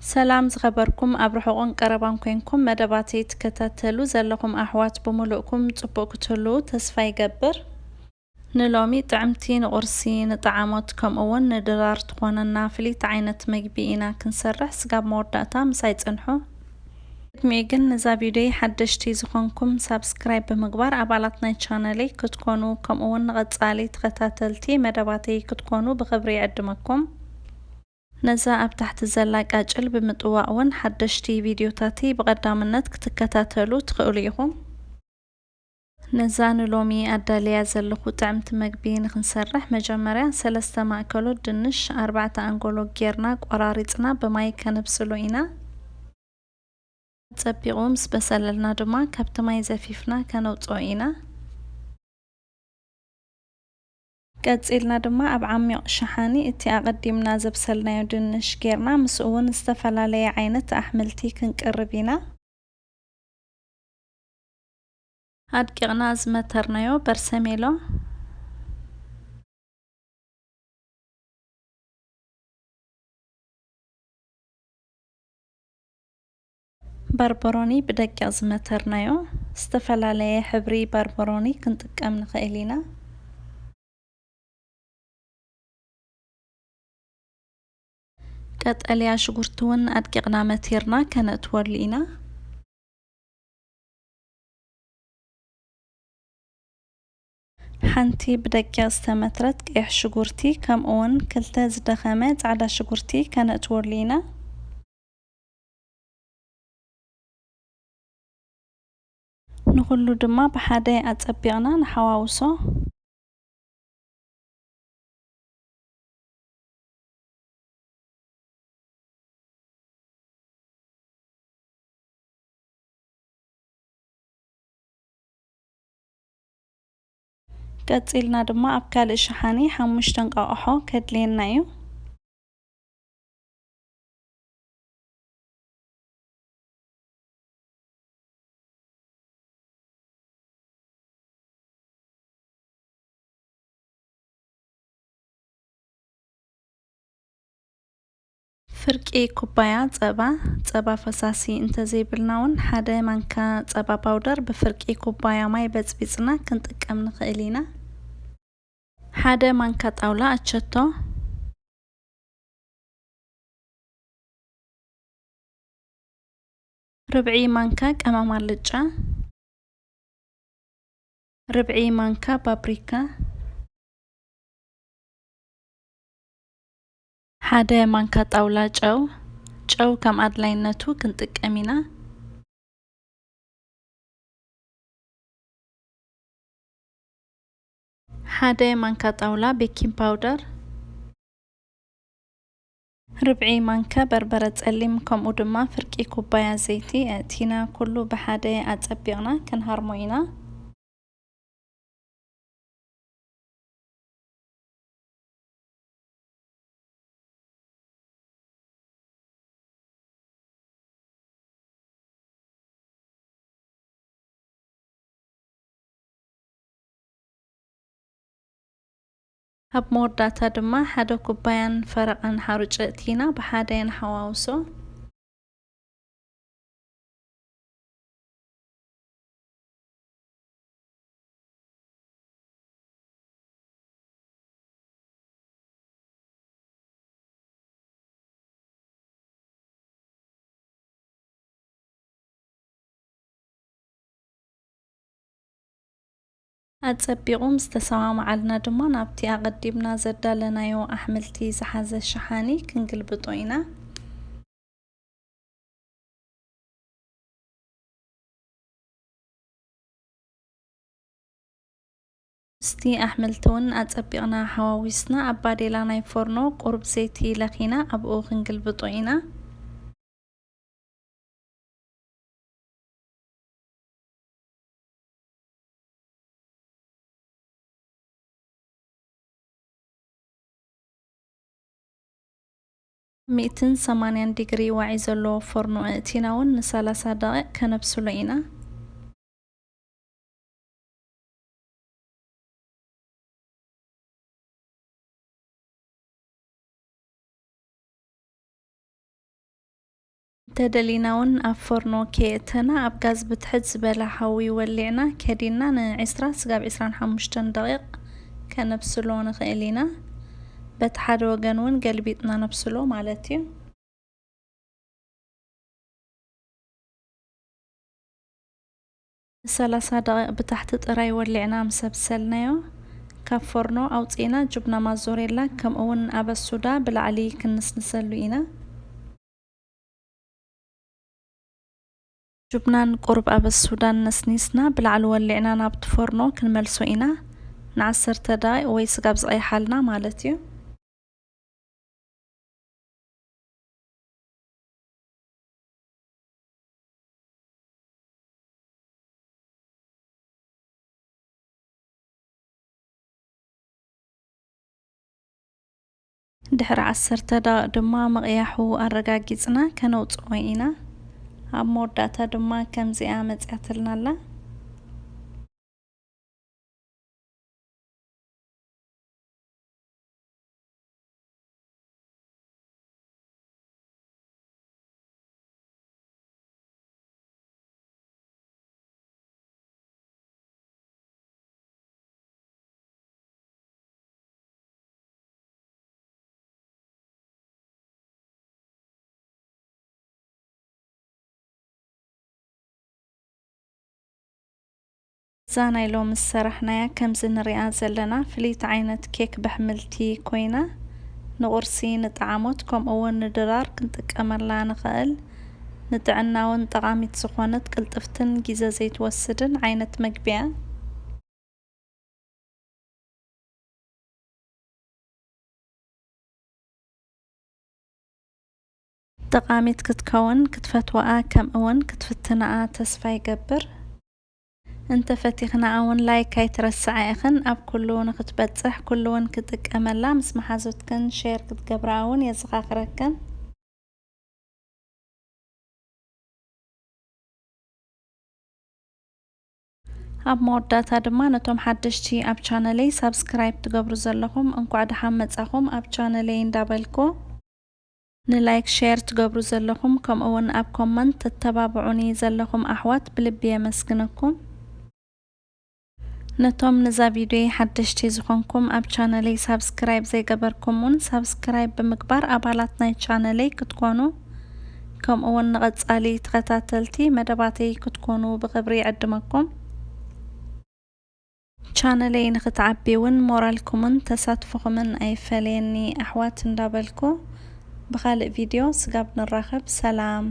ሰላም ዝኸበርኩም፣ ኣብ ርሑቕን ቀረባን ኮንኩም መደባተይ ትከታተሉ ዘለኹም ኣሕዋት ብምሉእኩም ጽቡቕ ክትህልዉ ተስፋ ይገብር። ንሎሚ ጥዕምቲ፣ ንቑርሲ፣ ንጠዓሞት፣ ከምኡ እውን ንድራር ትኾነና ፍልይቲ ዓይነት መግቢ ኢና ክንሰርሕ። ስጋብ መወዳእታ ምሳይ ጽንሑ። ቅድሚኡ ግን ነዛ ቪድዮይ ሓደሽቲ ዝኾንኩም ሳብስክራይብ ብምግባር ኣባላት ናይ ቻነለይ ክትኮኑ፣ ከምኡ እውን ንቐጻሊ ተኸታተልቲ መደባተይ ክትኮኑ ብኽብሪ ይዕድመኩም። ነዛ ኣብ ታሕቲ ዘላ ቃጭል ብምጥዋቕ እውን ሓደሽቲ ቪድዮታተይ ብቐዳምነት ክትከታተሉ ትኽእሉ ኢኹም። ነዛ ንሎሚ ኣዳልያ ዘለኹ ጥዕምቲ መግቢ ንኽንሰርሕ፣ መጀመርያ ሰለስተ ማእከሎ ድንሽ፣ ኣርባዕተ ኣንጎሎ ጌርና ቆራሪጽና ብማይ ከነብስሎ ኢና። ጸቢቑ ምስ በሰለልና ድማ ካብቲ ማይ ዘፊፍና ከነውጽኦ ኢና። ቀጺልና ድማ ኣብ ዓሚቕ ሸሓኒ እቲ ኣቐዲምና ዘብሰልናዮ ድንሽ ጌርና፣ ምስኡ እውን ዝተፈላለየ ዓይነት ኣሕምልቲ ክንቅርብ ኢና። ኣድቂቕና ዝመተርናዮ በርሰሜሎ፣ በርበሮኒ ብደቂቕ ዝመተርናዮ፣ ዝተፈላለየ ሕብሪ በርበሮኒ ክንጥቀም ንኽእል ኢና። ቀጠልያ ሽጉርቲ እውን ኣድቂቕና መቲርና ከነእትወሉ ኢና። ሓንቲ ብደቂቕ ዝተመትረት ቀይሕ ሽጉርቲ፣ ከምኡ እውን ክልተ ዝደኸመ ጻዕዳ ሽጉርቲ ከነእትወሉ ኢና። ንኹሉ ድማ ብሓደ ኣጸቢቕና ንሓዋውሶ። ቀጺልና ድማ ኣብ ካልእ ሸሓኒ ሓሙሽተ እንቋቑሖ ከድልየና እዩ። ፍርቂ ኩባያ ጸባ፣ ጸባ ፈሳሲ እንተዘይብልና እውን ሓደ ማንካ ጸባ ፓውደር ብፍርቂ ኩባያ ማይ በጽቢጽና ክንጥቀም ንኽእል ኢና። ሓደ ማንካ ጣውላ ኣቸቶ፣ ርብዒ ማንካ ቀመም ኣልጫ፣ ርብዒ ማንካ ፓፕሪካ፣ ሓደ ማንካ ጣውላ ጨው። ጨው ከም ኣድላይነቱ ክንጥቀም ኢና። ሓደ ማንካ ጣውላ ቤኪንግ ፓውደር፣ ርብዒ ማንካ በርበረ ጸሊም፣ ከምኡ ድማ ፍርቂ ኩባያ ዘይቲ ኣእቲና ኩሉ ብሓደ ኣጸቢቕና ክንሃርሞ ኢና። ኣብ መወዳእታ ድማ ሓደ ኩባያን ፈረቓን ሓሩጭ ኣእቲና ብሓደ ንሓዋውሶ። ኣጸቢቑ ምስ ተሰማማዓልና ድማ ናብቲ ኣቐዲምና ዘዳለናዮ ኣሕምልቲ ዝሓዘ ሸሓኒ ክንግልብጦ ኢና። ምስቲ ኣሕምልቲ እውን ኣጸቢቕና ሓዋዊስና ኣብ ባዴላ ናይ ፎርኖ ቁሩብ ዘይቲ ለኺና ኣብኡ ክንግልብጦ ኢና። ሚእትን ሰማንያን ዲግሪ ዋዒ ዘለዎ ፎርኖ ኣእቲና እውን ንሰላሳ ደቂቕ ከነብስሎ ኢና። ተደሊና እውን ኣብ ፎርኖ ከየእተና ኣብ ጋዝ ብትሕት ዝበለ ሓዊ ወሊዕና ከዲና ንዒስራ ስጋብ ዒስራን ሓሙሽተን ደቂቕ ከነብስሎ ንኽእል ኢና። በቲ ሓደ ወገን እውን ገልቢጥና ነብስሎ ማለት እዩ። ንሰላሳ ደቂቕ ብታሕቲ ጥራይ ወሊዕና ምስ ኣብሰልናዮ፣ ካብ ፎርኖ ኣውጺእና ጁብና ማዞሬላ ከምኡውን ኣበሱዳ ብላዕሊ ክንንስንሰሉ ኢና። ጁብናን ቁሩብ ኣበሱዳን ነስኒስና ብላዕሊ ወሊዕና ናብቲ ፎርኖ ክንመልሶ ኢና። ንዓሰርተ ደቂቕ ወይ ስጋብ ዝቐይሓልና ማለት እዩ። ድሕሪ ዓሰርተ ደቂቕ ድማ ምቕያሑ ኣረጋጊጽና ከነውጽኦ ኢና። ኣብ መወዳእታ ድማ ከምዚኣ መጽያትልና ኣላ። እዛ ናይ ሎሚ ዝሰራሕናያ ከምዚ ንሪኣ ዘለና ፍልይቲ ዓይነት ኬክ በሕምልቲ ኮይና፣ ንቁርሲ፣ ንጠዓሞት፣ ከምኡ እውን ንድራር ክንጥቀመላ ንኽእል። ንጥዕና እውን ጠቓሚት ዝኾነት ቅልጥፍትን ጊዘ ዘይትወስድን ዓይነት መግቢ እያ። ጠቓሚት ክትከውን ክትፈትወኣ ከምኡ እውን ክትፍትንኣ ተስፋ ይገብር። እንተፈቲኽናኣ እውን ላይክ ኣይትረስዓ ኢኽን። ኣብ ኩሉ ንክትበጽሕ ኩሉ እውን ክጥቀመላ ምስ መሓዙትክን ሼር ክትገብራ እውን የዘኻኽረክን። ኣብ መወዳእታ ድማ ነቶም ሓደሽቲ ኣብ ቻነለይ ሳብስክራይብ ትገብሩ ዘለኹም እንኳዕ ደሓን መጻኹም ኣብ ቻነለይ እንዳበልኩ፣ ንላይክ ሼር ትገብሩ ዘለኹም ከምኡ እውን ኣብ ኮመንት ተተባብዑኒ ዘለኹም ኣሕዋት ብልቢ የመስግነኩም። ነቶም ንዛ ቪድዮይ ሓደሽቲ ዝኾንኩም ኣብ ቻነለይ ሳብስክራይብ ዘይገበርኩም እውን ሳብስክራይብ ብምግባር ኣባላት ናይ ቻነለይ ክትኮኑ ከምኡ እውን ንቐጻሊ ተኸታተልቲ መደባተይ ክትኮኑ ብኽብሪ ይዕድመኩም። ቻነለይ ንክትዓቢ እውን ሞራልኩምን ተሳትፎኹምን ኣይፈለየኒ ኣሕዋት እንዳበልኩ ብኻልእ ቪድዮ ስጋብ ንራኸብ ሰላም።